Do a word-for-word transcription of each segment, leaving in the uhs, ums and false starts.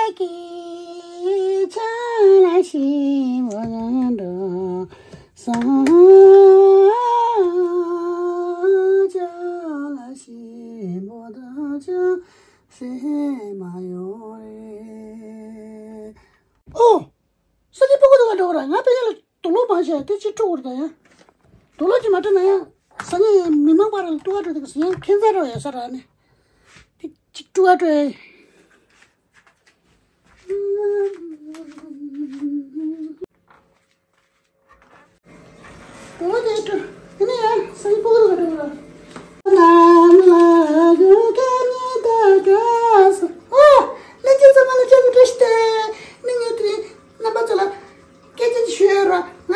སྐད་ཆ་ལ་ཞིབ་པོ་འགྲོ་སོང་། ཅག་ལ་ཞིབ་པོ་འགྲོ་ཅག་སེམས་མ་ཡོང་རེད། ཨོ། སང་ཉིན་སྤུ་གུ་དུ་ག་འགྲོ་གི་ར། ང་དཔེ་ཡ་ལ་དུག་ལོག་མ་བྱས་དེ་གཅིག་དཀྲུག་གི་ར་ད་ཡ། དུག་ལོག་གཅིག་མ་དཀྲུག་ན་ཡ། སང་ཉིན་མི་མང་པ་ར་ལ་དཀྲུག་ག་འགྲོ་དེ་ག་སང་ཉིན་ཁྱད་མཚར་རོ་ཡ་ས་ར་ནི། དེ་གཅིག་དཀྲུག་ག་འགྲོ་ཡ། དུག་ལོག་དེ་དཀྲུག་ཡིན་ན་ཡ་སང་ཉིན་སྤུ་གུ་དུ་ག་འགྲོ་གི་ར། ཨོ། ལྷན་རྒྱས་ཚང་མ་ལ་སྐྱབས་སུ་བཀྲ་ཤིས་བདེ་ལེགས། ནི་ངས་དེ་རིང་རྣམ་པ་ཚོ་ལ་སྐད་ཆ་ཅིག་ཞུ་ཡོད་ར། ང་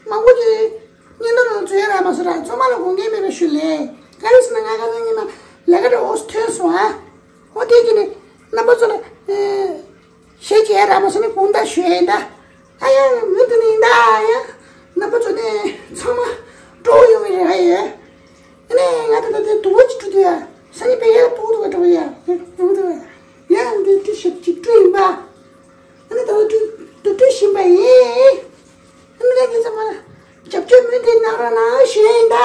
མང་པོ་ཅིག་བརྙན་ཐུང་ནང་ཚུད་ཡོད་ར་མ་སོང་ར། ཚང་མ་ལ་དགོངས་འགལ་མེད་པ་ཞུ་ལེ། ག་རེ་ཟེར་ན་ང་ཁ་སང་ཉིན་མ་ལས་ཀ་འདྲ་འོ་ཐོན་སོང་ཨ། འོ་དེ་གི་ནི་རྣམ་པ་ཚོ་ལ་ཨེ། ཞེས་བྱས་ར་མ་སོང་ནི་དགོངས་དག་ཞུ་ཡ་ཡིན་ད། ཨ་ཡ་མི་འདི་ནི་ཡིན་ད་ཨ་ཡ། རྣམ་པ་ཚོ་ནི་ཚང་མ་སྤྲོ་བོ་ཡོང་གི་རེད་ཨ་ཡ། ཨ་ནི་ང་ད་ལྟ་དེ་དུག་ལོག་ཅིག་དཀྲུག་དུས་ཡ། སང་ཉིན་དཔེ་ཡ་སྤུ་གུ་དུ་ག་འགྲོ་གི་ཡ། སྤུ་གུ་དུ་ག་ཡ་འདི་ཏི་ཤར་ཅིག་དཀྲུག་ཡིན་པ། ཨ་ནི་ད་ལྟ་དཀྲུག་དཀྲུག་བཞིན་པ་ཡིན། ཨ་ནི་ད་ངས་ཚང་མ་ལ་རྒྱབ་སྐྱོར་མུ་མཐུད་གནང་རོགས་གནང་ཞུ་ཡ་ཡིན་ད།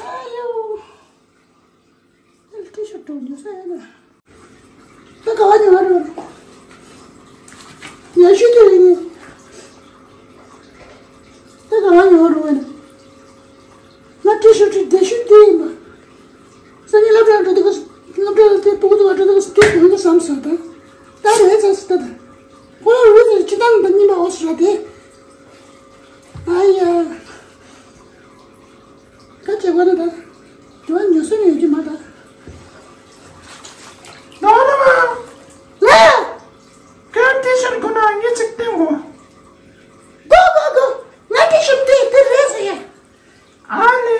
ཨ་ཡོ། ཨ་ལས་ཀྲི་ཤར་ཏུ་ཉོ་ས་ཡོད་ན། ད་ག་བ་ཉོ་བ་རེད། ཉོ་ཤུལ་དེ་རེད་ངས། ད་ག་བ་ཉོ་བ་རེད་ན། ང་ཀྲི་ཤར་ཏུ་བདེ་ཤོས་དེ་ཡིན་པ། སང་ཉིན་སློབ་གྲྭར་འགྲོ་དུས་སློབ་གྲྭ་ལ་དེ་སྤུ་གུ་དུ་བ་འགྲོ་དུས་དེ་དགོས་འདུག་བསམ་སོང་ད། ད་རེད་ཙང་སི་ད་ད། ཁོ་རང་རེད་ཙང་སི་ད་ད། ཁོ་རང་རེད་ཙང་སི་ཅི་ད་ནི་ད་གཉིས་པ་འོ་སི་ར་དེ། ཨ་ཡ། ཁ་ཆེ་བ་ནི་ད། དེ་བ་ཉོ་སོ་ནི་ཡོད་ཀྱི་མ་ད། ནོ་ནོ་མ། ལ། ཁྱོད་ཏི་ཤར་ཁོ་ན་ངས་ཅིག་བསྟན་གོ། གོ་གོ་གོ། ང་ཏི་ཤར་དེ་དེ་རེད་ཟེར་ཡ། ཨ་ནི།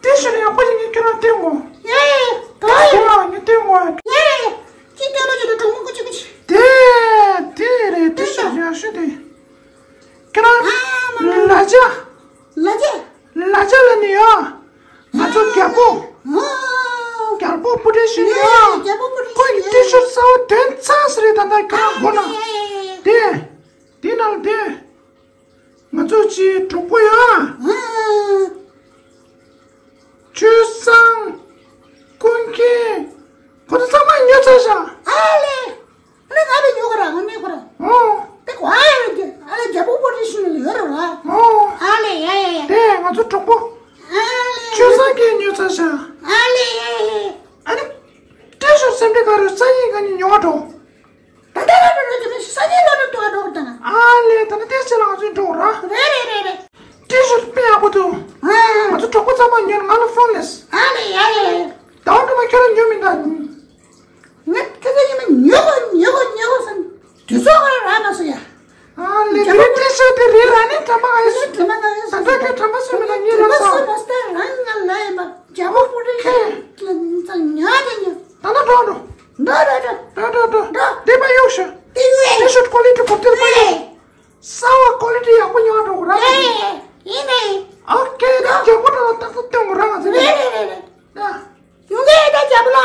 ཏི་ཤར་ཡག་པོ་ཞིག་ངས་ཁྱོད་ལ་བསྟན་གོ། ཡ་ཡ་ཡ། ག་ཡ། ཁོ་ལ་ངས་བསྟན་གོ། ཡ་ཡ་ཡ། ཅི་བསྟན་ལ་ཅི་ད་གྲོགས་མོ་ཀུ་ཅི་ཀུ་ཅི། དེ། དེ་རེད་ཏི་ཤར་ཡག་ཤོས་དེ། ཁྱེད་རང་། ཨ་མ་མ། ལ་ཅ། ལ་ཅ། ལ་ཅ་ལ་ནི་ཡ། ང་ཚོ་རྒྱལ་པོ། ཨ། རྒྱལ་པོ་སྤུ་གྲི་ཞིག་ཡ། རྒྱལ་པོ་སྤུ་གྲི་ཁོ་ཡི་ཞིག་ཏི་ཤར་གསར་པ་དོན་ཚང་ས་རེད་ད་ལྟ་ཁྱེད་རང་མགོ་ན། ཨ་ཡ་ཡ་ཡ། དེ། དེ་ནང་དེ། ང་ཚོ་ཅི་གྲོགས་པོ་ཡ། ཨ། ཆོས་བཟང་། ཀུན་མཁྱེན། ཁོ་ཚོ་ཚང་མ་ཉོ་ཚར་ཤག་ཨ་ལེ། ཨ་ལེ་ང་ལ་ཉོ་ག་ར་ང་མེད་ཁོ་ར། ཨོ། དེ་ཁོ་ཨ་ཡ་ར་རྒྱ་ཨ་ལེ་རྒྱལ་པོ་པོ་རི་ཤི་ལ་ཡོད་ར་ར། ཨོ། ཨ་ལེ་ཡ་ཡ་ཡ། དེ་ང་ཚོ་གྲོགས་པོ། ཨ་ལེ། ཆོས་བཟང་གིས་ཉོ་ཚར་ཤག་ཨ་ལེ་ཡ་ཡ་ཡ། ཨ་ནི། ཏི་ཤར་སེམས་ཁྲལ་ག་རུ་ས་ཡིན་ག་ནི་ཉོ་བ་འགྲོ། ད་ལྟ་ར་འགྲོ་རྒྱུ་མེད་ས་གནས་ལ་འགྲོ་འགྲོ་འགྲོ་དང་། ཨ་ལེ་ད་ནི་ཏི་ཤར་ལ་ང་ཚོས་འགྲོ་ར། རེད་རེད་རེད་རེད། ཏི་ཤར་དཔེ་ཡག་པོ་འདུག་ཨ། ང་ཚོ་གྲོགས་པོ་ཚང་མ་ཉོས་ང་ལ་ཕོན་ལས། ཨ་ལེ་ཡ་ཡ་ཡ། ད་འགྲོ་མ་ཁྱོད་ར་ཉོ་མི་འདའ། ང་ཁ་ཁ་ཉི་མ་ཉོ་གོ་ཉོ་གོ་ཉོ་གོ་བསམ། དུས་ཚོད་ག་ར་རག་མ་སོང་ཡ། ཨ་ལེ་རྒྱ་དེ་ཏི་ཤར་དེ་རེད་ར་ནི་དྲན་པ་ང་ཡོད། དྲན་པ་ང་ཡོད། ད་ལྟ་ཁྱོད་དྲན་པ་སོང་མི་ལ་ཉེ་ར་ས། དྲན་པ་སོང་མ་སྟེ་རང་ང་ལ་ཡིན་པ། རྒྱལ་པོ་སྤུ་གྲི་ཁེ། ལ་ཉོ་དེ་ཉོ། ད་ལྟ་འགྲོ་འགྲོ། འགྲོ་འགྲོ་འགྲོ། འགྲོ་འགྲོ་འགྲོ། འགྲོ། དེ་པ་གཡུག་ཤོག་ཏི་ཤར་ཀོ་ལི་ཊི་གོ་ཏི་པ་གཡུག་གསར་བ་ཀོ་ལི་ཊི་ཡག་པོ་ཉོ་འགྲོ་གོ་ར། ཡིན་ནི། ཨོ་ཀེ་ད་རྒྱལ་པོ་འགྲོ་ལ་ཏག་ཏག་སྟོན་གོ་ར་ང་ཚོ་ནི། རེད་རེད་རེད་རེད། ཡོང་གི་ད་རྒྱལ་པོ་ལ།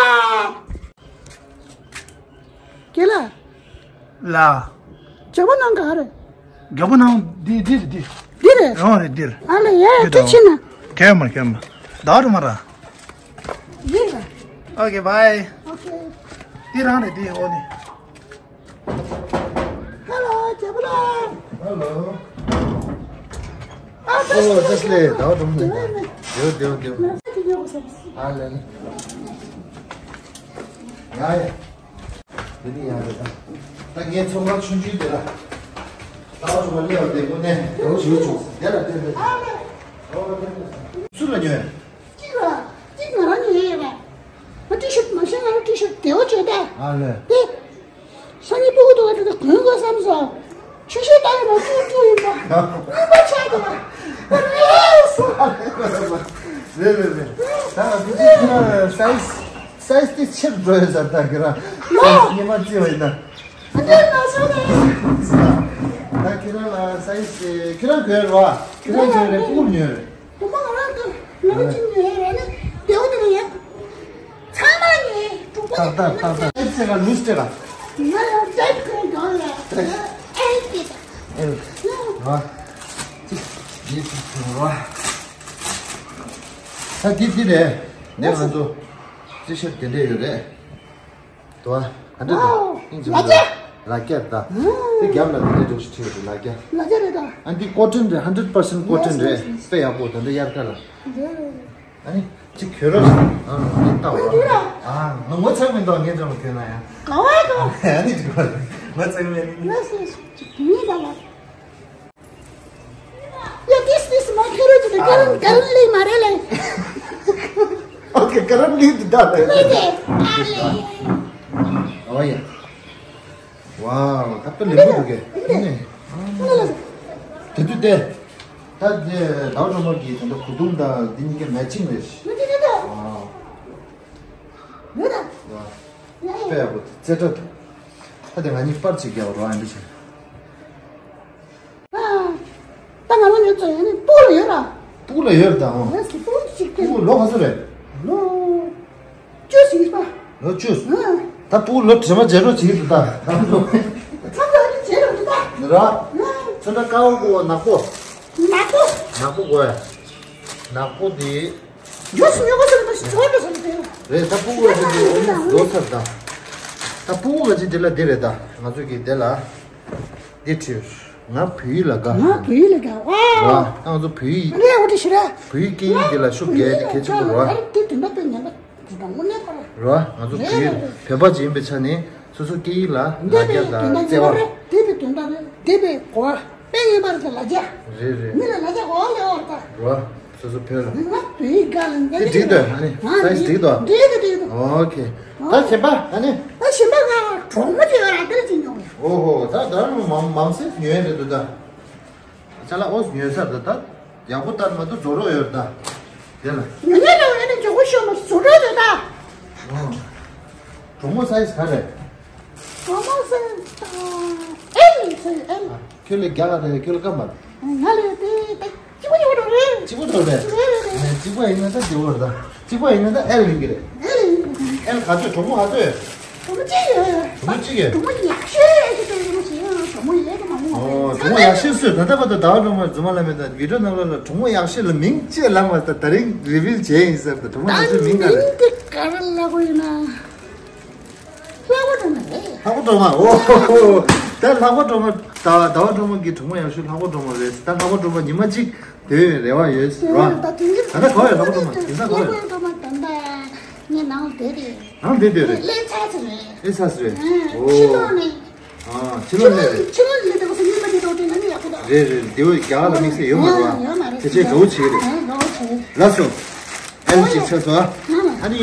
རྒན་ལགས། ལ། རྒྱལ་པོ་ནང་ག་རེད། རྒྱལ་པོ་ནང་འདི་འདི་རེད་འདི། འདི་རེད། ཨོ་རེད་འདི་རེད། ཨ་ལེ་ཡ་འདི་ཁྲིད་ཕྱིན་ན། ཁྱོད་མ་ཁྱོད་མ། ད་རུ་མ་ར། འདི་རེད། ཨོ་ཀེ་བྷའི། ཨོ་ཀེ། འདི་རང་རེད་འདི་ཨོ་ནི། ཧེ་ལོ། རྒྱལ་པོ་ལགས། ཧེ་ལོ། ཨ་ཨོ་ད་སི་ལེ་ད་རུ་མ་རེད། དེའོ་དེའོ་དེའོ། ཨ་ལེ་ལེ། ཡ་ཡ། དེ་ནི་ཡང་རེད་ད། ད་ངས་ཚོང་ཁང་ཆུང་ཆུང་དེ་ལ། ད་བ་ཚོ་མ་སླེབས་པ་དེ་དངོས་གནས་དོ་ཞུ་བྱུང་ཟེར་དེ་ལ་སྟོན་པས། སུ་ལ་ཉོས། གཅིག་ལ། གཅིག་ང་རང་ཉོས་ཡོད་པ། ང་ཏི་ཤར་མ་ཤེས་ང་རང་ཏི་ཤར་དེ་བ་བྱོས་ད། ཨ་ལེ། དེ། སང་ཉིན་སྤུ་ དེ་དགོས་དགོས་བསམ་སོང་། ཆུ་ཤེལ་ལྟ་ཡོད་ན་ཅུང་ཅུང་ཡིན་པ། གཉིས་པ་ཆགས་འདུག་པ། རེད་རེད་རེད། ད་འདི་ཅིག་ཁྱོད་རང་སའི་ཛི་སའི་ཛི་དེ་ཆེར་འགྲོ་ཡོད་ས། ད་ཁྱོད་རང་སའི་ཛི་ཉི་མ་བརྩི་བ་ཡིན་ན། ཨ་འདྲ་ལ་སོང་ནས། ད་ཁྱོད་རང་ལ་སའི་ཛི་དེ་ཁྱོད་རང་དགོས་རེད་བ། ཁྱོད་རང་དགོས་རེད། སྤུ་གུར་ཉོས་རེད། དུ་མ་ང་རང་གི་ང་རང་ཅིག་ཉོས་རེད་ནི་དེའུ་དེ་ལ་ཡ། ཚང་མ་ཉོས་དྲུག་པ། ཏག་ཏག་ཏག་ཏག་ཨེ་ཙེ་ག་ལུས་ཏེ་ག་ང་ཡང་ཅེབ་ཁོང་གང་ལ་ཨེ་ཙེ་ག་ཨེ་ར་ཅིག་ཡིད་ཆེས་བྱུང་ར། ད་འདི་འདི་རེད། འདི་ང་ཚོ་ཅི་ཤར་དེ་འདྲས་ཡོད་རེད། དོ། ཨ་འདྲ་དང་། ཨིན་ཇི་ལ་རྒྱ། ལ་རྒྱ་དང་། དེ་རྒྱབ་ལ་དེ་འདྲ་འདྲ་ཞིག་བྲིས་ཡོད་ལ་རྒྱ། ལ་རྒྱ་རེད་ད། ཨ་འདི་ཀོ་ཊོན་རེད། ཧན་ཌྲེད་པར་སེན་ཊི་ཀོ་ཊོན་རེད། དཔེ་ཡག་པོ་དེ་འདྲ་དབྱར་ཁ་ལ། ཨ་ནི་ཅིག་གྱོན་རོགས་ཞིག་ཨ་ནི་ལྟ་བ། ཨ་ང་ངོ་ཚ་མི་འདུག་ངས་ཅང་གྱོན་ན་ཡང་། ག་བ་ག་ཨ་ནི་ཅིག་ངོ་ཚ་མི་འདུག་ངས་སུ་ཅིག་གྱོན་ཡིན་ད་ལ། ཡ་ཏིས་ཏིས་མ་ཁེ་རོ་ཅི་ནི་ཀ་རན་ཀ་རན་ལི་མ་རེད་ལེ། ཨོ་ཁེ་ཀ་རན་ལི་འདི་ད་ལེ། ལེ་ལེ། ཨ་ལེ། ཨོ་ཡ། ཝའོ་ད་དཔེ་ལེགས་པོ་འདུག་གས། ཨ་ནི། དེ་དུས་དེ། ད་དེ་ཟླ་བ་སྒྲོལ་མ་གི་དེ་འདྲ་གོས་ཐུང་དང་འདི་གཉིས་ཀ་མེ་ཆིང་རེད། ཝའོ། ཝའོ། དཔེ་ཡག་པོ་རྩེ་གྲ་འདུག་ད་དེ་ང་གཉིས་པར་གཅིག་རྒྱག་རོགས་ཨ་འདི་བྱས། ད་ང་རང་ཉོས་ཚོ་ཡང་ནི་སྤུ་གུ་ལ་ཡོད་ར། སྤུ་གུ་ལ་ཡོད་ར་ད་ཨོ། ཡ་སི་སྤུ་གུ་གཅིག་སྟེ། སྤུ་གུ་ལོ་ག་ཚོད་རེད། ལོ། བཅུ་ཞིག་པ། ལོ་བཅུ། ཨ། ད་སྤུ་གུ་ལོ་དྲི་མ་བརྗེ་རོགས་བྱེད་ཀྱི་འདུག་ད། ཚང་མ་ཨ་ནི་བརྗེ་རོགས་འདུག་ད། ར། ཨ། ཚོན་ཁྲ་དཀར་པོ་ནག་པོ། ནག་པོ། ནག་པོ་དགོས་ཡ། ནག་པོ་དེ། ཡོ་སི་ཉོ་ག་ཟེར་ན་ཞིག་ཆོག་ལ་ཟེར་ཏེ། རེད་ད་སྤུ་གུ་ག་ཅིག་དེ་ཨོ་མོ་བཟོ་ཚར་ད། ད་སྤུ་གུ་ག་ཅིག་དེ་ལ་དེ་རེད་ད། ང་ཚོ་གི་དེ་ལ། འདི་བྲིས། ང་བོད་ཡིག་ལ་དགའ། ང་བོད་ཡིག་ལ་དགའ་བ། ང་ཚོ་བོད་ཡིག་རེད་འོ་དེ་ཞིག་རེད། བོད་ཡིག་སྐད་ཡིག་འདི་ལ་ཤུགས་རྒྱག་ཡ་དེ་གལ་ཆེན་པོ་རེད་བ། ང་དེ་དོན་དག་དཔེ་ཉན་པ་དེ་དང་དངོས་གནས་པ་རེད། རེད་བ། ང་ཚོ་བོད་ཡིག་རེད་རེད། བོད་པ་ཅིག་ཡིན་པའི་ཆ་ནས་སོ་སོ་སྐད་ཡིག་ལ་ལ་རྒྱ་དང་བརྩེ་བ། འདི་པའི་དོན་དག་རེད། འདི་པའི་གོ་བ་དཔེ་ངེས་པར་དུ་ལ་རྒྱ། རེད་རེད། མི་ལ་ལ་རྒྱ་གོ་བ་ལས་འོར་ད། རེད་བ། སོ་སོ་བོད་ལ། ང་བོད་ཡིག་དགའ་ལ་འདི་འགྲིག་འདུག་ཨ་ནི་ཨ་སའི་ཛི་འགྲིག་འདུག་འགྲིག་འདུག་འགྲིག་འདུག་ཨོ་ཁེ། ད་གཞན་པ་ཨ་ནི། ད་གཞན་པ་ང་གྲོགས་མོ་ཅིག་ཡོད་ར་དེར་ཅིག་ཉོ་གི། ཨོ་ཧོ་ད་ད་རུང་མམ་མམ་སེ་ཉོས་རེད་འདུག་ད། ཅ་ལག་ཨོ་ཉོས་ཚར་འདུག་ད། ཡག་པོ་ལྟར་མ་གཏོགས་བཟོ་རོགས་ཡོད་ད། དེ་ལ། ཉོ་ཉོ་ལ་ཡོད་ན་མགྱོགས་པོ་ཤོག་མ་བཟོ་རོགས་ཡོད་ད། ཨོ། གྲོགས་མོ་སའི་ཛི་ག་རེད། གྲོགས་མོ་སའི་ཛི་ཨེལ་ཡིན་སའི་ཛི་ཨེལ། ཁྱོད་ལས་རྒྱ་ག་རེད། ཁྱོད་ལ་སྐམ་པ་རེད། ང་ལས་དེ་དེ་གཅིག་པ་ཡོད་རེད། གཅིག་པ་འགྲོ་རེད། རེད་རེད་རེད། ཨ་ནི་གཅིག་པ་ཡིན་ན་ད་འགྲིག་པ་རེད་ད། གཅིག་པ་ཡིན་ན་ད་ཨེལ་ཡིན་གི་རེད། ཨེལ་ཡིན་གི་རེད། ཨེལ་ག་ཚོད། གྲོགས་མོ་ག་ཚོད་ཡོད། གྲོགས་མོ་གཅིག་ཡོད། གྲོགས་མོ་གཅིག་ཡོད། གྲོགས་མོ་ཡག་ཤོས་ཡོད་ཀྱི་འདུག་གྲོགས་མོ་ཡོད་གི་མ་རེད། ཨོ་གྲོགས་མོ་ཡག་ཤོས་སུ་ད་ལྟ་བར་དུ་ཟླ་བ་སྒྲོལ་མ་རྫུན་མ་ལབ་མེད་ད། བི་ཌིའོ་ནང་ལོགས་ལ་གྲོགས་མོ་ཡག་ཤོས་ལ་མིང་ཅིག་ལབ་མ་ད། ད་རིང་རི་བིལ་བྱས་ཡིན་ཟེར་ད། གྲོགས་མོ་ཡག་ཤོས་མིང་ག་རེད། མིང་དེ་ག་རེ་ལབ་དགོས་ཡིན་ན། ལྷག་པ་སྒྲོལ་མ་རེད། ལྷག་པ་སྒྲོལ་མ། ཨོ་ཧོ་ཧོ། ད་ལྷག་པ་སྒྲོལ་མ། ད་ཟླ་བ་སྒྲོལ་མ་གི་གྲོགས་མོ་ཡག་ཤོས་ལྷག་པ་སྒྲོལ་མ་རེད། ད་ལྷག་པ་སྒྲོལ་མ་ཉི་མ་གཅིག་དེ་རེ་བ་ཡོད་རེད་བ། ད་ད་ལྟ་ག་པར་ཡོད་ལྷག་པ་སྒྲོལ་མ། དེང་སང་ག་པར་ཡོད། ལྷག་པ་སྒྲོལ་མ་ད་ལྟ་ངའི་ནང་དེ་རེད། ནང་དེ་དེ་རེད། ལས་ཚ་ཚ་རེད། ལས་ཚ་ཚ་རེད། ཨ་ཨོ། ཕྱི་ལོགས་ནས། ཨ་ཕྱི་ལོགས་ནས་རེད། ཕྱི་ལོགས་ནས་དེ་ག་སོ་ཉི་མ་དེ་དོ་དེ་ང་ནི་ཡག་པོ་ད། རེད་རེད། དེ་བས་རྒྱ་གར་ལ་དམིགས་བསལ་ཡོད་མ་རེད་བ། ཡོད་མ་རེད། དེ་ཚོས་དགའ་བོ་བྱེད་ཀྱི་རེད། ཨ་དགའ་བོ་བྱེད། ལགས་སོ། ཨེལ་ཅིག་ཆགས་སོང་། ཨ་ནི་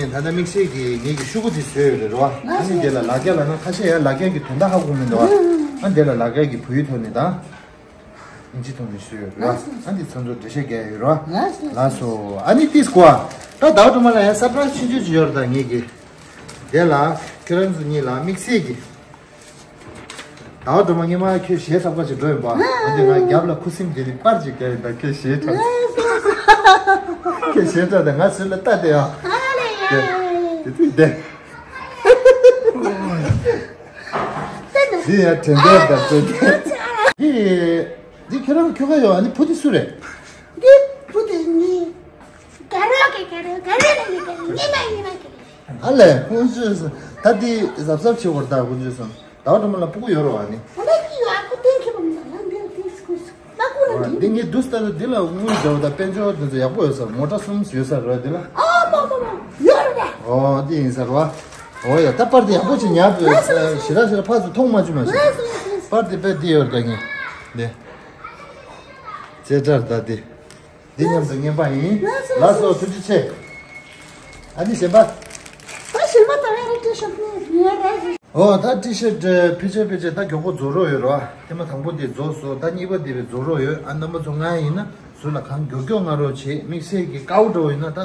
ད་ལྟ་དམིགས་བསལ་གྱི་ངེད་ཀྱི་ཤོག་གུ་དེ་བཟོས་ཡོད་རེད་རོ། ཨ་ནི་དེ་ལ་ལ་རྒྱ་ལབ་ན་ཁ་ཤས་ཡང་ལ་རྒྱ་གི་དོན་དག་ཧ་གོ་མི་འདུག་ཨ་ནི་དེ་ལ་ལ་རྒྱ་གི་བོད་ཡིག་ཐོག་ནས་དང་། ཨིན་ཇི་ཐོག་ནས་བཟོས་ཡོད་རོ། ཨ་ནི་ཚང་ཚོ་འགྲེལ་བཤད་རྒྱག་ཡོད་རོ། ལགས་སོ། ཨ་ནི་ཏིས་ཀོ་ཨ། ད་ཟླ་བ་སྒྲོལ་མ་ལ་ཡང་སར་པ་རའི་སི་ཆུང་ཆུང་ཅིག་ཡོད་རེད། ད་ངེད་ཀྱི་དེ་ལ་ཁྱེད་རང་ཚོ་གཉིས་ལ་དམིགས་བསལ་གྱི། ཟླ་བ་སྒྲོལ་མ་སྔོན་མ་ཁྱོད་གཞས་འཁྲབ་ག་ཅིག་འགྲོ་ཡིན་པ། ཨ་ནི་ང་རྒྱབ་ལ་ཁུ་སིམ་བསྡད་ནས་པར་ཅིག་རྒྱག་ཡིན། ད་ཁྱོད་གཞས་འཁྲབ། ཁྱོད་གཞས་འཁྲབ་དང་ང་ཟུར་ལ་ལྟ་བསྡད་ཡོད། དེ་དུས་བསྡད། འདི་ཡང་དྲན་པའི་འདབ་ཆགས་དེ། འདི་འདི་ཁྱོད་རང་ཁྱོ་ག་ཡོད། ཨ་ནི་བུ་དེ་སུ་རེད། འདི་བུ་དེ་ནི་དགའ་རོགས་ཀྱི་དགའ་རོགས་དགའ་རོགས་ལ་ནི་དགའ་རོགས་ཉི་མ་ཉི་མ་གི། ཨ་ལས་ཁོང་ཚོས་ད་འདི་གཟབ་གཟབ་བྱེད་དགོས་རེད། ད་ཁོང་ཚོས་སོང་ཟླ་བ་སྒྲོལ་མ་ལ་སྤུ་གུ་ཡོད་རེད་བ། ཨ་ནི་ཨ་ལས་འདི་ཡོད། ཨ་ཁུ་སྟོན་མཁས་པ་མི་འདུག་ཨ་འདི་ལ་དེ་སུ་ཁུ་སུ་ཨ་ཁུ་ལ་འདི། འདི་ངས་དུས་ལྟར་དུ་འདི་ལ་དངུལ་འཇོག་དང་དཔལ་འབྱོར་འདི་ཚོ་ཡག་པོ་ཡོད་ས། མོ་ཊ་གསུམ་ཡོད་ས་རེད་འདི་ལ། ཨ་མ་མ་མ་ཡོད་རེད་ད། ཨོ་འདི་ཡིན་ས་རེད་བ། ཨོ་ཡ། ད་པར་དེ་ཡག་པོ་ཅིག་ཉར་དགོས། ཞེ་དྲག་ཞེ་དྲག་ཕར་ཚུར་མཐོང་མ་བཅུག་མ་ཞིག་པར་དེ་དཔེ་འདི་ཡོད་རེད་ད། ངས་འདི་ཅེ་དྲར་ད་འདི། འདི་མཉམ་དུ་རྔན་པ་ཡིན། ལགས་སོ། ཐུགས་རྗེ་ཆེ། ཨ་ནི་གཞན་པ། ད་གཞན་པ་ད་ང་རང་ཏི་ཤར་ཊི་ནས་ཉོས་ར། ཨོ་ད་ཊི་ཤར་ཊི་ཕལ་ཆེར་ཕལ་ཆེར་ད་མགྱོགས་པོ་རྫོགས་རོགས་ཡོད་རོ། ཐེངས་མ་དང་པོ་དེ་རྫོགས་སོང་། ད་གཉིས་པ་དེ་བས་རྫོགས་རོགས་ཡོད། ཨ་རྣམ་པ་ཚོ་ང་ཡིན་ན་ཟུར་ལ་གང་མགྱོགས་མགྱོགས་ང་རོགས་བྱེད། དམིགས་བསལ་གྱི་དཀར་པོ་འདྲ་བོ་ཡིན་ན་ད་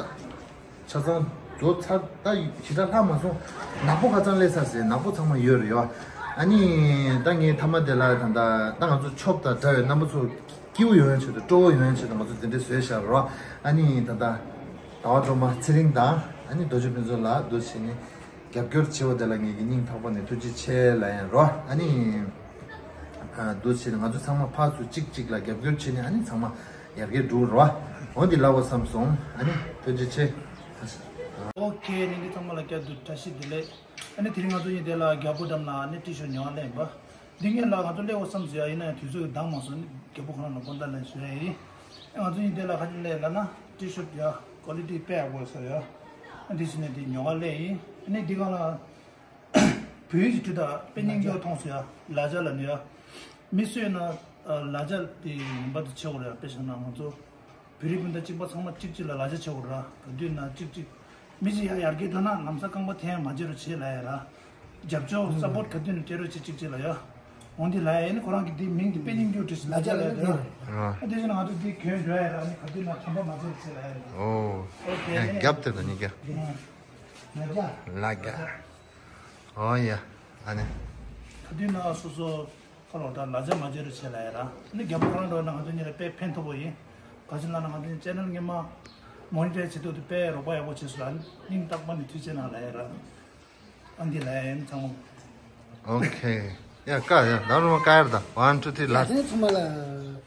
ཆ་ཚང་རྫོགས་ཚར། ད་ཞེ་དྲག་ལྷག་མ་སོང་། ནག་པོ་ཁ་ཚང་སླེབས་ཚར་ཟེར། ནག་པོ་ཚང་མ་ཡོད་རེད་ཡོ། ཨ་ནི་ད་ངའི་མཐའ་མ་དེ་ལ་ད་ད་ད་ང་ཚོ་ཆོབ་དང་འདྲ་བའི་རྣམ་པ་ཚོ་སྐྱིད་པོ་ཡོང་ཡ་ཆེད་དུ་སྤྲོ་བོ་ཡོང་ཡ་ཆེད་དུ་ང་ཚོ་དེ་འདྲས་བཟོས་བཞག་རོ། ཨ་ནི་ད་ད་ཟླ་བ་སྒྲོལ་མ་ཚེ་རིང་དང་ཨ་ནི་རྡོ་རྗེ་ཕུན་ཚོགས་ལགས་འདུག་བྱས་ནས། རྒྱབ་སྐྱོར་བྱས་པ་དེ་ལ་ངེད་ཀྱི་སྙིང་ཐག་པ་ནས་ཐུགས་རྗེ་ཆེ་ལབ་ཡ་ཡིན་རོ། ཨ་ནི། ཨ་འདུག་བྱས་ནས་ང་ཚོ་ཚང་མ་ཕར་ཚུར་གཅིག་གཅིག་ལ་རྒྱབ་སྐྱོར་བྱས་ནས་ཨ་ནི་ཚང་མ་ཡར་རྒྱས་འགྲོ་རོ། འོ་འདི་ལབ་དགོས་བསམ་སོང་། ཨ་ནི་ཐུགས་རྗེ་ཆེ། ཨོ་ཁེ། ལྷན་རྒྱས་ཚང་མ་ལ་བསྐྱར་དུ་བཀྲ་ཤིས་བདེ་ལེགས། ཨ་ནི་དེ་རིང་ང་ཚོ་གཉིས་དེ་ལ་རྒྱལ་པོ་འགྲམ་ལ་ཨ་ནི་ཊི་ཤར་ཊི་ཉོ་བ་སླེབས་ཡིན་པ། འདི་ངས་ལ་ང་ཚོ་སླེབས་དགོས་བསམ་ཟེར་ཡ་ཡིན་ན་ཡང་དུས་ཚོད་ཀྱིས་འདང་མ་སོང་། ཨ་ནི་རྒྱལ་པོ་ཁོ་རང་ལ་དགོངས་དག་ལན་ཞུ་ཡ་ཡིན། ཨ་ང་ཚོ་གཉིས་དེ་ལ་ཁ་ཅིག་སླེབས་ལབ་ན་ཊི་ཤར་ཊི་ཡ་ཀོ་ལི་ཊི་དཔེ་ཡག་པོ་ཟེར་ཡ། ཨ་འདི་བྱས་ནས་འདི་ཉོ་བ་སླེབས་ཡིན། ཨ་ནི་འདི་གང་ལ། བོད་ཡིག་གི་འབྲི་དང་དཔེ་སྙིང་རྗེ་མཐོང་སོང་ཡ། ལ་ཆ་ལབ་ནས་ཡ། མི་གསོད་ན་ལ་ཆ་དེ་ངན་པ་དེ་བྱེད་དགོས་རེད་ཡ། དཔེ་བཞག་ན་ང་ཚོ་བོད་རིགས་སྤུན་ཟླ་གཅིག་པ་ཚང་མ་གཅིག་གཅིག་ལ་ལ་ཆ་བྱེད་དགོས་ར། ག་དུས་ན་གཅིག་གཅིག་མི་གཅིག་ཡ་ཡར་རྒྱས་འགྲོ་ན་ལམ་སང་རྐང་པ་འཐེན་ཡ་མ་བྱེད་རོགས་བྱེད་ལབ་ཡ་ར། རྒྱབ་སྐྱོར་སབ་པོར་ཊི་ག་དུས་ན་སྤྲད་རོགས་བྱེད་གཅིག་གཅིག་ལ་ཡ། འོ་འདི་ལབ་ཡ་ཡིན། ཁོ་རང་གི་འདི་མིང་འདི་དཔེ་སྙིང་རྗེ་བྲིས་སོང་། ལ་ཆ་ལབ་ཡ་ར། ཨ་དེ་བཞིན་ང་ཚོ་འདི་གྱོན་འགྲོ་ཡ་ར། ཨ་ནི་ག་དུས་ན་ཁྲམ་པ་མ་བྱེད་རོགས་བྱེད་ལབ་ཡ་ར། ཨོ། ཨོ་ཁེ། ཡ་རྒྱབ་དེ་དང་གཉིས་ཀ་ལ་ཆ། ལ་ཆ། ཨོ་ཡ། ཨ་ནི། ག་དུས་ན་སོ་སོ་ཁ་ལོ་ད་ལ་ཆ་མ་བྱེད་རོགས་བྱེད་ལབ་ཡ་ར། ཨ་ནི་རྒྱལ་པོ་ཁོ་རང་འགྲོ་ན་ང་ཚོ་གཉིས་ལ་དཔེ་ཕན་ཐོགས་པོ་ཡིན། ག་ཅི་ལབ་ན་ང་ཚོ་གཉིས་ཅེ་ནལ་སྔོན་མ་མོ་ནི་ཊའི་ཛི་བྱེད་ཐུབ་དུས་དཔེ་རོགས་པ་ཡག་པོ་བྱས་སོང་ལ། སྙིང་ཐག་པ་ནས་ཐུགས་རྗེ་གནང་ལབ་ཡ་ར། ཨ་འདི་ལབ་ཡ་ཡིན་ཚང་མ། ཨོ་ཁེ། ཡ་ཀ་ཡ་ད་རུང་ཀ་ཡར་ད། ཝན་ཊུ་ཐི་ལ། ཡ་དེ་ཚང་མ་ལ་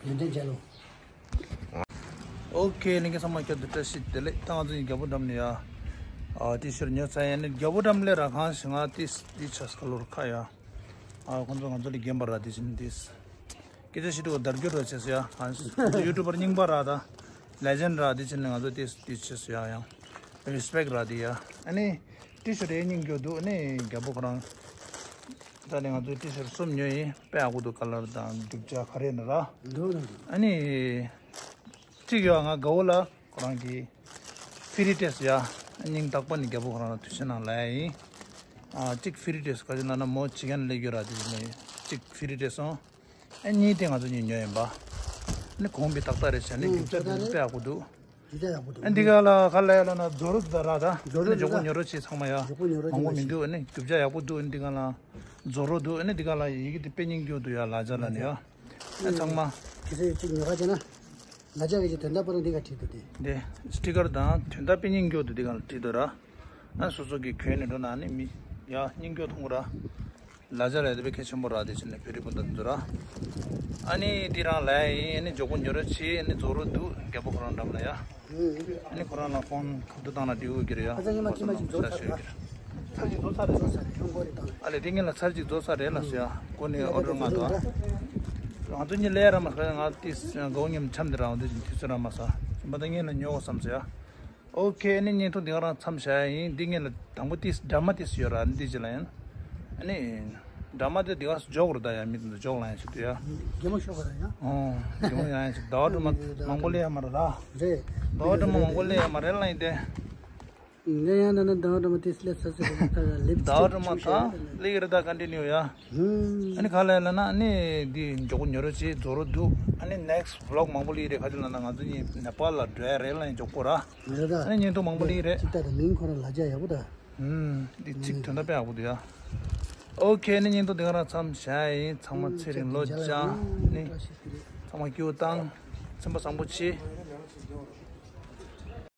ཡོན་ཏན་མཇལ་ལོ། ཨོ་ཁེ། ལྷན་རྒྱས་ཚང་མ་བསྐྱར་དུ་བཀྲ་ཤིས་བདེ་ལེགས། ད་ང་ཚོ་ཡིན་རྒྱལ་པོ་འགྲམ་ནས་ཡ། ཨ་ཊི་ཤར་ཊི་ཉོ་ཚར་ཡ་ནི་རྒྱལ་པོ་འགྲམ་ལས་ར་གང་ཞིག་ང་ཏིས་ཏིས་ཆ་སི་ཁ་ལོར་ཁ་ཡ། ཨ་ཁོང་ཚོ་ང་ཚོ་ལས་རྒན་པ་ར་དེ་བཞིན་ཏིས། སྐད་ཆ་བཤད་དུས་བརྡར་རྒྱུ་ར་བྱས་སོ་ཡ། ཁོང་ཚོ་ཡུ་ཊུབ་པར་རྙིང་པ་ར་ད། ལེ་ཇེན་ཌི་ར་དེ་བཞིན་ང་ཚོ་ཏིས་ཏིས་བྱས་སོ་ཡ་ཡང་། རི་སི་པེག་ར་དེ་ཡ། ཨ་ནི། ཊི་ཤར་ཊི་དེ་སྙིང་རྗེ་འདུག་ཨ་ནི་རྒྱལ་པོ་ཁོ་རང་། ད་ནི་ང་ཚོས་ཊི་ཤར་ཊི་གསུམ་ཉོས་ཡིན། དཔེ་ཡག་པོ་འདུག་ཀ་ལར་དང་རྒྱུ་ཆ་ག་རེ་ནི་ར། འདུག་འདུག་ཨ་ནི། གཅིག་ཡོད། ང་དགའ་བོ་ལ་ཁོ་རང་གི་ཕི་རི་ཊེས་ཡ། སྙིང་ཐག་པ་ནས་རྒྱལ་པོ་ཁོ་རང་ལ་ཐུགས་རྗེ་གནང་ལབ་ཡ་ཡིན། ཨ་གཅིག་ཕི་རི་ཊེས་ག་ཅི་ལབ་ན་མོ་བྱེད་མཁན་ལས་རྒྱུ་ར་དེ་བཞིན་ནི་གཅིག་ཕི་རི་ཊེས་སོང་། ཨ་གཉིས་དེ་ང་ཚོ་གཉིས་ཉོས་ཡིན་པ། ཨ་ནི་གོང་བི་ཏག་ཏག་རེད་བྱས་ནས་ཨུ་རྒྱུ་ཆ་དེ་ཚོ་དཔེ་ཡག་པོ་འདུག་རྒྱུ་ཆ་ཡག་པོ་འདུག་ཨ་འདི་ག་ལ་ག་ལ་ཡ་ལ་ན་རྫོགས་རོགས་ད་ར་ད། རྫོགས་རོགས་ད། མགྱོགས་པོ་ཉོ་རོགས་བྱེད་ཚང་མ་ཡ། མགྱོགས་པོ་ཉོ་རོགས་བྱེད། མང་པོ་མི་འདུག་ཨ་ནི་རྒྱུ་ཆ་ཡག་པོ་འདུག་ཨ་ནི་འདི་ག་ལ་རྫོགས་རོགས་འདུག་ཨ་ནི་འདི་ག་ལ་ཡི་གེ་དེ་དཔེ་སྙིང་རྗེ་འདུག་ཡ། ལ་ཆ་ལ་ནི་ཡ། ཨ་ཚང་མ། གལ་སྲིད་ཅིག་ཉོ་ག་བྱས་ན། ལ་ཆ་གི་ཅིག་དོན་དག་པོ་རང་འདི་ག་བྲིས་འདུག་དེ། དེ་སི་ཊི་ཀར་དང་དོན་དག་དཔེ་སྙིང་རྗེ་འདུག་འདི་ག་ལ་བྲིས་འདུག་ར། ཨ་སོ་སོ་གི་གྱོན་ནས་འགྲོ་ན་ནི་མི་ཡ་སྙིང་རྗེ་མཐོང་ར། ལ་ཆ་ལ་དེ་བས་གལ་ཆེན་པོ་ར། དེ་བྱས་ནས་བོད་རིགས་སྤུན་ཟླ་འདི་ཚོ་ར། ཨ་ནི་དེ་རང་ལ་ཡིན། ཨ་ནི་མགྱོགས་པོ་ཉོ་རོགས་བྱེད། ཨ་ནི་རྫོགས་རོགས་འདུག་རྒྱལ་པོ་ཁོ་རང་འགྲམ་ལ་ཡ། ཨ་ནི་ཁོ་རང་ལ་ཕོན་ག་དུས་བཏང་ན་འགྲིག་གི་རེད་ཡ། ཨ་ཚ་ཉི་མ་ཅི་མ་ཅིག་རྫོགས་ཚར་རེད། ཚར་ཅིག་རྫོགས་ཚར་རེད། རྫོགས་ཚར་རེད། ཁྱོད་མགོ་རེད་བཏང་རེད། ཨ་ལས་དེ་ངས་ལ་ཚར་ཅིག་རྫོགས་ཚར་རེད་ལ་ཟེར་ཡ། ཁོ་ནི་ཨོ་ཌར་མངགས་འདུག་ང་ཚོ་གཉིས་ལས་ར་མ་ཟེར། ང་ཏིས་དགའ་བོ་ཉམས་འཆམ་དེ་རང་དེ་བཞིན་དུས་ཚོད་ར་མ་ཟ། ཞིམ་པ་ད་ངས་ལ་ཉོ་དགོས་བསམ་ཟེར་ཡ། ཨོ་ཁེ། ཨ་ནི་བརྙན་ཐུང་འདི་ག་རང་མཚམས་བཞག་ཡ་ཡིན། འདི་ངས་ལ་དང་པོ་ཏིས་འདྲ་མ་ཏིས་ཡོད་ར། འདི་ཅི་ལ་ཡིན། ཨ་ནི། འདྲ་མ་དེ་འདི་ག་འཇོག་རུ་ད་ཡ། མི་འདི་འཇོག་ལ་ཡ་ཞིག་ཏུ་ཡ། གད་མོ་ཤོར་བ་ར་ཡ། ཨོ། གད་མོ་ཡ་ཡ་ཞིག་ཟླ་བ་སྒྲོལ་མ་མང་པོ་སླེབས་ཡ་མ་རེད་ལ། རེད། ཟླ་བ་སྒྲོལ་མ་མང་པོ་སླེབས་ཡ་མ་རེད་ལ་ཡིན་ཏེ། ངས་ཡང་ན་ན་ཟླ་བ་སྒྲོལ་མ་ཏིས་སླེབས་ས་ཟེར་གི་ད་ལེབ་ཟླ་བ་སྒྲོལ་མ་ད་སླེབས་ཀྱི་རེད་ད། ཀོན་ཊི་ནིའུ་ཡ། ཨ་ནི་ག་ལ་ཡ་ལ་ན་ཨ་ནི་འདི་མགྱོགས་པོ་ཉོ་རོགས་བྱེད། རྫོགས་རོགས་འདུག་ཨ་ནི་ནེག་སི་ཊི་བི་ལོག་མང་པོ་སླེབས་རེད། ག་ཅི་ལབ་ན་ང་ཚོ་གཉིས་ནེ་པཱལ་ལ་འགྲོ་ཡ་རེད་ལ་ཡིན། མགྱོགས་པོ་ར། རེད་ད། ཨ་ནི་བརྙན་ཐུང་མང་པོ་སླེབས་རེད། ཅིག་ལྟ་དང་མིང་ཁོ་རང་ལ་རྒྱ་ཡག་པོ་ད། ཨུམ། འདི་ཚིག་དོན་དག་དཔེ་ཡག་པོ་འདུག་ཡ། ཨོ་ཁེ། ཨ་ནི་བརྙན་ཐུང་འདི་ག་རང་མཚམས་བཞག་ཡ་ཡིན། ཚང་མ་ཚེ་རིང་ལོ་ལྕགས་ནི། ཚང་མ་སྐྱིད་པོ་བཏང་། སེམས་པ་བཟང་པོ་བྱེད།